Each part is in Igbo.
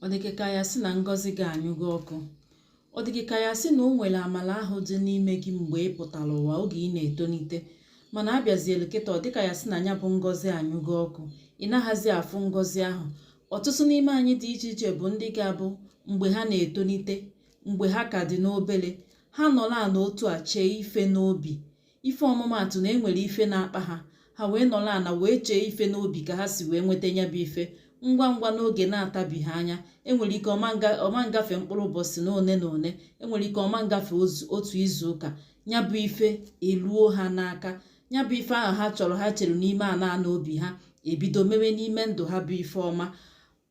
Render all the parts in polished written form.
Ọ dị gị ka ya sị na ngọzi gị anyụgo ọkụ? Ọ dị gị ka ya sị na o nwere amala ahụ dị n'ime gị mgbe ị pụtara ụwa, oge ị na-etonite, mana abịazielu kịta, ọ dịka ya sị na ya bụ ngọzi anyụgo ọkụ, ị naghịzi afụ ngọzi ahụ? Ọtụtụ n'ime anyị dị iche iche bụ ndị ga-abụ mgbe ha na-etonite, mgbe ha ka dị n'obere, ha nọrọ ala otu a chee ife n'obi. Ife ọmụmaatụ, na enwere ife na-akpa ha, ha wee nọrọ ala wee chee ife n'obi ka ha si wee nweta ya bụ ife ngwa ngwa. N'oge na-atabighị anya, enwere ike ọma ngafe mkpụrụ ụbọchị na one na one, enwere ike ọma ngafe otu izu ụka, ya bụ ife eluo ha n'aka. Ya bụ ife ahụ ha chọrọ, ha chere n'ime ana ana obi ha, ebido mewe n'ime ndụ ha bụ ife ọma.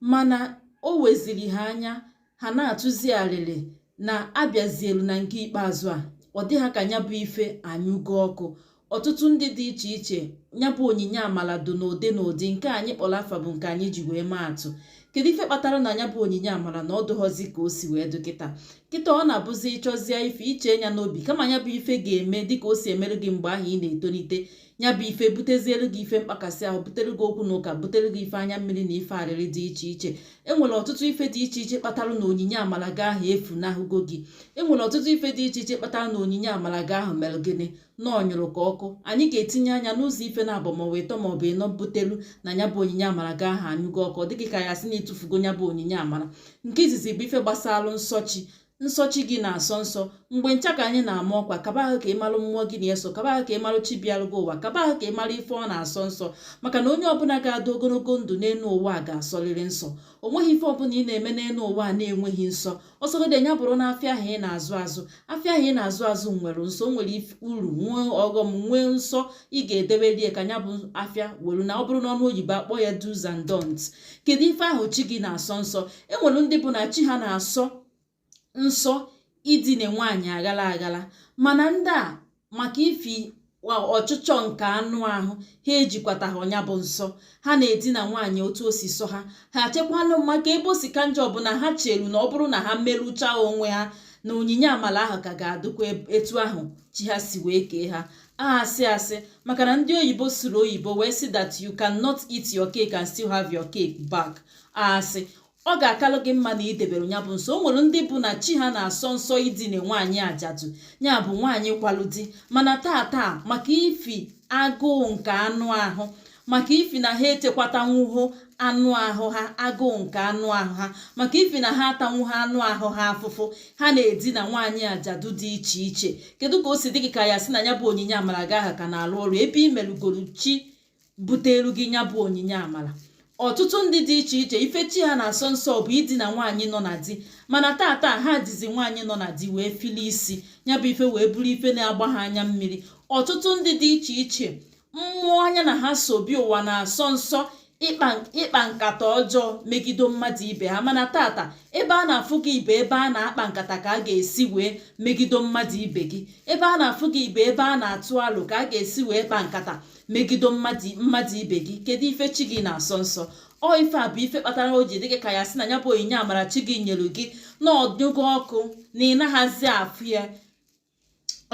Mana o weziri ha anya, ha na-atụzi alịlị na abịazielu na nke ikpeazụ a, ọ dị ha ka ya bụ ife anyụgo ọkụ. Ọtụtụ ndị dị iche iche, ya bụ onyinye amala dị n'ụdị n'ụdị. Nke anyị kpọrọ afa bụ nke anyị ji wee maa atụ. Kedu ife kpatara na ya bụ onyinye amala na ọ dụghọzi ka o si wee dị kịta kịta? Ọ na-abụzi ịchọzie ife, iche ya n'obi, kama ya bụ ife ga-eme dịka o si emere gị mgbe ahụ ị na-etonite, ya bụ ife butezielu gị ife mkpakasị ahụ, butere gị okwu na ụka, butere gị ife anya mmiri na ife arịrị dị iche iche. Enwere ọtụtụ ife dị iche iche kpatara na onyinye amala gị ahụ efunahụgo gị. Enwere ọtụtụ ife dị iche iche kpatara na onyinye amala gị ahụ mere gịnị? Na ọ nyụrụ ka ọkụ. Anyị ga-etinye anya n'ụzọ ife na-abụ, maọbụ ịtọ, maọbụ ịnọ butelu na ya bụ onyinye amara gị ahụ anyụgo ọkụ, ọ dịghị ka ya sị na ịtụfugo ya bụ onyinye amara. Nke izizi bụ ife gbasara nsọ chi. Nsọ chi gị na-asọ nsọ. Mgbe ncha ka anyị na-ama ọkwa, kaba ahụ ka ị malụ mmụọ gị na-eso, kaba ahụ ka ị malụ chi bịalụ gị ụwa, kaba ahụ ka ị malụ ife ọ na-asọ nsọ, maka na onye ọbụla ga-adị ogologo ndụ n'elu ụwa a ga-asọrịrị nsọ. O nweghị ife ọbụla ị na-eme n'elu ụwa a na-enweghị nsọ. Ọsọgode ya bụrụ na afịa ahụ ị na-azụ azụ, afịa ahụ ị na-azụ azụ nwere nsọ, o nwere uru, nwee ọghọm, nwee nsọ ị ga-edebelie ka ya bụ afịa were na ọ bụrụ n'ọnụ oyibo akpọ ya do's and don'ts. Kedu ife ahụ chi gị na-asọ nsọ? Enwere ndị bụ na chi ha na-asọ nsọ idine nwaanyị aghala aghala, mana ndị a, maka ifi ọchịchọ nke anụ ahụ ha, ejikwataghị ọnya bụ nsọ. Ha na-edina nwaanyị otu o si sọ ha. Ha chekwanụ maka ebe o si ka njọ bụ na ha cheru na ọ bụrụ na ha merụchaa onwe ha, na onyinye amala ahụ ka ga-adịkwa etu ahụ chi ha si wee kee ha. Asị asị, maka na ndị oyibo sụrụ oyibo wee sị that you cannot eat your cake and still have your cake back. Asị, ọ ga-akalụ gị mma na idebere ya bụ nsọ. O nwere ndị bụ na chi ha na-asọ nsọ idine nwaanyị ajadu, ya bụ nwaanyị kwalụ di, mana taa taa, maka ifi agụụ nke anụ ahụ, maka ifi na ha echekwatanwuho anụ ahụ ha, agụụ nke anụ ahụ ha, maka ifi na ha atanwu ha anụ ahụ ha afụfụ, ha na-edina nwaanyị ajadu dị iche iche. Kedu ka o si dị gị ka ya sị na ya bụ onyinye amara gị aha ka na-alụ ọrụ ebe ị merugoro chi butelu gị ya bụ onyinye amara? Ọtụtụ ndị dị iche iche, ife chi ha na-asọ nsọ bụ idina nwaanyị nọ na di, mana tata ha dizi nwaanyị nọ na di wee fili isi ya bụ ife, wee bụrụ ife na-agba ha anya mmiri. Ọtụtụ ndị dị iche iche, mmụọ anya na ha so bi ụwa na-asọ nsọ ịkpa nkata ọjọọ megide mmadụ ibe ha, mana tata ebe a na-afụ gị ibe ebe a na-akpa nkata ka a ga-esi wee megide mmadụ ibe gị, ebe a na-afụ gị ibe ebe a na-atụ alụ ka a ga-esi wee kpa nkata megide mmadụ ibe gị. Kedu ife chi gị na-asọ nsọ? Ọ ife a bụ ife kpatara o ji dị gị ka ya sị na ya bụ onyinye amara chi gị nyere gị na ọdụgo ọkụ, na ị naghazi afụ ya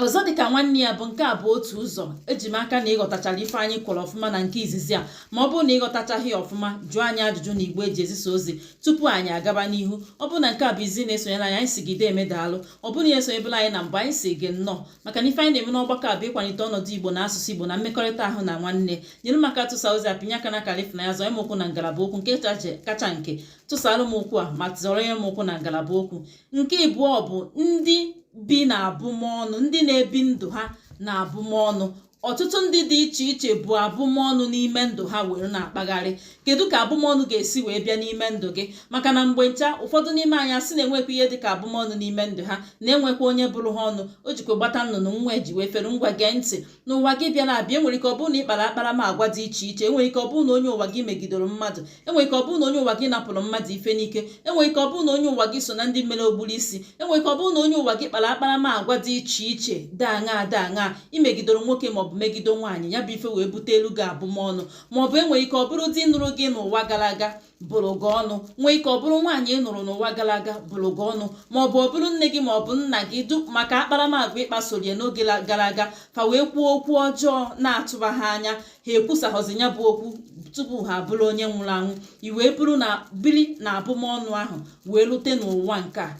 ọzọ. Dịka nwanne ya bụ nke a bụ otu ụzọ. Eji m aka na ịghọtachara ife anyị kwọrọ ọfụma na nke izizi a. Ma ọ bụrụ na ịghọtachaghị ọfụma, jụọ anyị ajụjụ na igbo eji ezisa ozi tupu anyị agaba n'ihu. Ọ bụrụ na nke a bụ izi na-esonyere anyị, anyị si gị emedaalụ. Ọ bụrụ na esonyebụla anyị na mbụ, anyị si gị nnọọ, maka na ife anyị na-eme n'ọgbakọ a bụ ịkwalite ọnọdụ Igbo na asụsụ Igbo na mmekọrịta ahụ na nwanne. Nyere m aka tụsa ozi a, pinye aka na akara ịfụnanya, zọọ m ụkwụ na ngalaba okwu. Nke kacha nke, tụsara m okwu a ma zọrọ m ụkwụ na ngalaba okwu. Nke ịbụọ bụ ndị bi na abụmọnụ, ndị na-ebi ndụ ha na abụmọnụ. Ọtụtụ ndị dị iche iche bụ abụmọnụ n'ime ndụ ha were na-akpagharị. Kedu ka abụmọnụ ga-esi wee bịa n'ime ndụ gị? Maka na mgbe ncha, ụfọdụ n'ime anyị asị na-enwekwa ihe dịka abụmọnụ n'ime ndụ ha, na-enwekwa onye bụrụ ha ọnụ. O jikwa gbata nnụnụ nwa eji wee fere. Ngwa, gee ntị. N'ụwa gị bịara abịa, enwere ike ọ bụrụ na ị kpara akparamagwa dị iche iche, enwere ike ọ bụrụ na onye ụwa gị megidere mmadụ, enwere ike ọ bụrụ na onye ụwa gị napụrụ mmadụ ife n'ike, enwere ike ọ bụrụ na onye ụwa gị so na ndị mere ogburu isi, enwere ike ọ bụrụ na onye ụwa gị kpara akparamagwa dị iche iche dị aṅaa dị aṅaa, imegidere nwoke maọbụ maọbụ megido nwaanyị, ya bụ ife wee bute elu gị abụmọnụ. Maọbụ enwere ike ọ bụrụ di nụrụ gị n'ụwa gara aga bụrụ gị ọnụ, nwee ike ọ bụrụ nwaanyị ị nụrụ n'ụwa gara aga bụrụ gị ọnụ, maọbụ ọ bụrụ nne gị maọbụ nna gị du maka akparamagwa ị kpasoro ya n'oge gara aga, fa wee kwuo okwu ọjọọ na-atụba ha anya. Ha ekwusaghọzi ya bụ okwu tupu ha abụrụ onye nwụrụ anwụ. I wee bụrụ na biri na abụmọnụ ahụ wee rute n'ụwa nke a.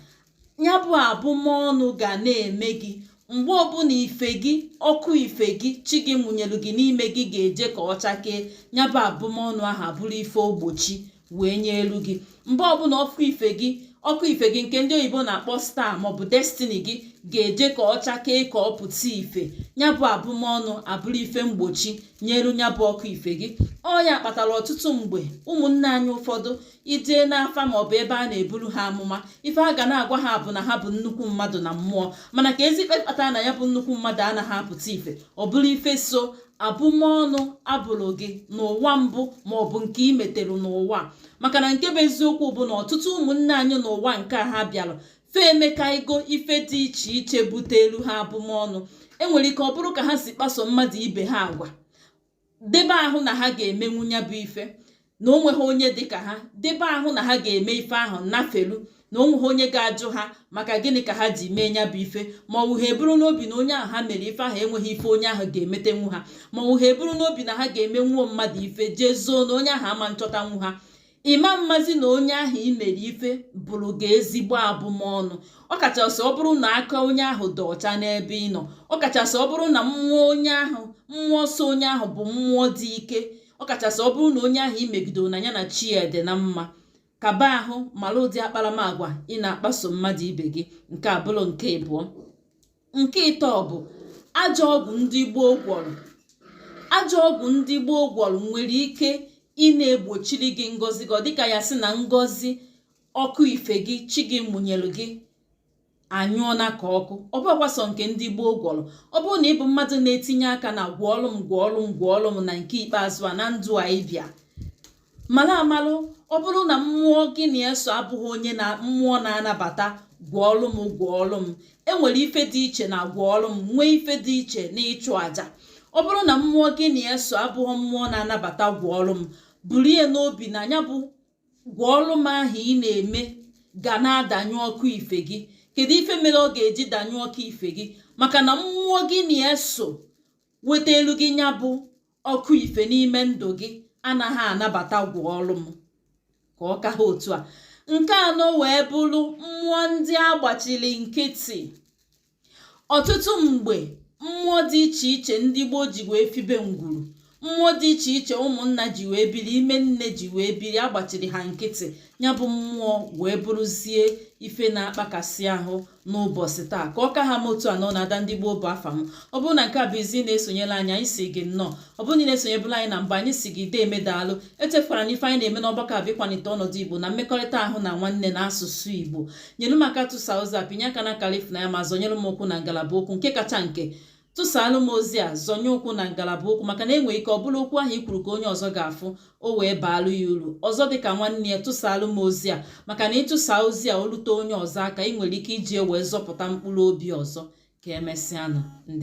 Ya bụ abụmọnụ ga na-eme gị mgbe ọbụla ife gị, ọkụ ife gị, chi gị mụnyelu gị n'ime gị ga-eje ka ọ chakee, ya bụ abụmọnụ ahụ abụrụ ife ogbochi wee nye elu gị. Mgbe ọbụla ọkụ ife gị, ọkụ ife gị nke ndị oyibo na-akpọ star maọbụ destiny gị ga-eje ka ọ chakee, ka ọ pụta ife, ya bụ abụmọnụ abụrụ ife mgbochi nyelu ya bụ ọkụ ife gị. Ọ ya kpatara ọtụtụ mgbe ụmụnne anyị ụfọdụ ijee n'afa maọbụ ebe a na-eburu ha amụma, ife a ga na-agwa ha bụ na ha bụ nnukwu mmadụ na mmụọ, mana ka ezi ikpe kpatara na ya bụ nnukwu mmadụ anaghị apụta ife, ọ bụrụ ife so abụmọnụ abụrụ gị n'ụwa mbụ maọbụ nke ị metere n'ụwa. Maka na nke bụ eziokwu bụ na ọtụtụ ụmụnne anyị n'ụwa nke a ha bịara fe emekaigo ife dị iche iche butelu ha abụmọnụ. Enwere ike ọ bụrụ ka ha si kpaso mmadụ ibe ha agwa, debe ahụ na ha ga-emenwu ya bụ ife na o nweghị onye dị ka ha, debe ahụ na ha ga-eme ife ahụ nafelu, na o nweghị onye ga-ajụ ha maka gịnị ka ha ji mee ya bụ ife, ma ọ bụ ha eburu n'obi na onye ahụ ha mere ife ahụ enweghị ife onye ahụ ga-emetenwu ha, ma ọ bụ ha eburu n'obi na ha ga-emenwuo mmadụ ife jee zoo na onye ahụ ama nchọtanwu ha. Ịma mmazi na onye ahụ i mere ife bụrụ gị ezigbo abụmọnụ, ọkachasị ọ bụrụ na aka onye ahụ dị ọcha n'ebe ị nọ, ọkachasị ọ bụrụ na mmụọ onye ahụ, mmụọ so onye ahụ bụ mmụọ dị ike, ọkachasị ọ bụrụ na onye ahụ i megidoro na ya na chi ya dị na mma. Kaba ahụ mara ụdị akparamagwa ị na-akpaso mmadụ ibe gị. Nke a bụrụ nke ịbụọ. Nke ịtọ bụ ajọ ọgwụ ndị gboo gwọrọ. Ajọ ọgwụ ndị gboo gwọrọ nwere ike ị na-egbochiri gị ngọzi gị, ọ dịka ya sị na ngọzi ọkụ ife gị, chi gị mụnyere gị, anyụọna ka ọkụ. Ọ bụrụkwa sọ nke ndị gboo gwọrọ. Ọ bụrụ na ị bụ mmadụ na-etinye aka na gwọọlụ m, gwọọlụ m, gwọọlụ m na nke ikpeazụ a na ndụ a ị bịa, mara amalụ, ọ bụrụ na mmụọ gị na-eso abụghị onye na mmụọ na-anabata gwọọlụ m, gwọọlụ m, enwere ife dị iche na gwọọlụ m, nwee ife dị iche na ịchụ àjà. Ọ bụrụ na mmụọ gị na-eso abụghị mmụọ na-anabata gwọọlụ m, burie n'obi na ya bụ gwọọlụ m ahụ ị na-eme ga na-adanyụ ọkụ ife gị. Kedu ife mere ọ ga-eji danyụ ọkụ ife gị? Maka na mmụọ gị na-eso weta elu gị ya bụ ọkụ ife n'ime ndụ gị anaghị anabata gwọọlụ m, ka ọ ka ha otu a. Nke anọ wee bụrụ mmụọ ndị agbachiri nkịtị. Ọtụtụ mgbe mmụọ dị iche iche ndị gboo ji wee fibe ngwuru, mmụọ dị iche iche ụmụnna ji wee biri, ime nne ji wee biri, agbachiri ha nkịtị, ya bụ mmụọ wee bụrụzie ife na-akpakasị ahụ n'ụbọchị taa. Ka ọ ka ha m otu a nọ na Ada Ndị Gboo bụ afa m. Ọ bụrụ na nke a bụ izi na-esonyela anyị, anyị si gị nnọọ. Ọ bụrụ na ị na-esonyebụla anyị na mbụ, anyị si gị dee emedaalụ. Echefukwara na ife anyị na-eme n'ọgbakọ a bụ ịkwalite ọnọdụ Igbo na mmekọrịta ahụ na nwanne na asụsụ Igbo. Nyere m aka tụsa ozi a, pinye aka na akara ịfụnanya ma zọnyere m ụkwụ na ngalaba okwu. Nke kacha nke, tụsaalụ m ozi a, zọnye ụkwụ na ngalaba okwu, maka na enwere ike ọ bụrụ okwu ahụ i kwuru ka onye ọzọ ga-afụ, o wee baalụ ya uru. Ọzọ dịka nwanne ya, tụsaalụ m ozi a, maka na ịtụsa ozi a o rute onye ọzọ aka, ị nwere ike iji wee zọpụta mkpụrụ obi ọzọ. Ka emesịanụ.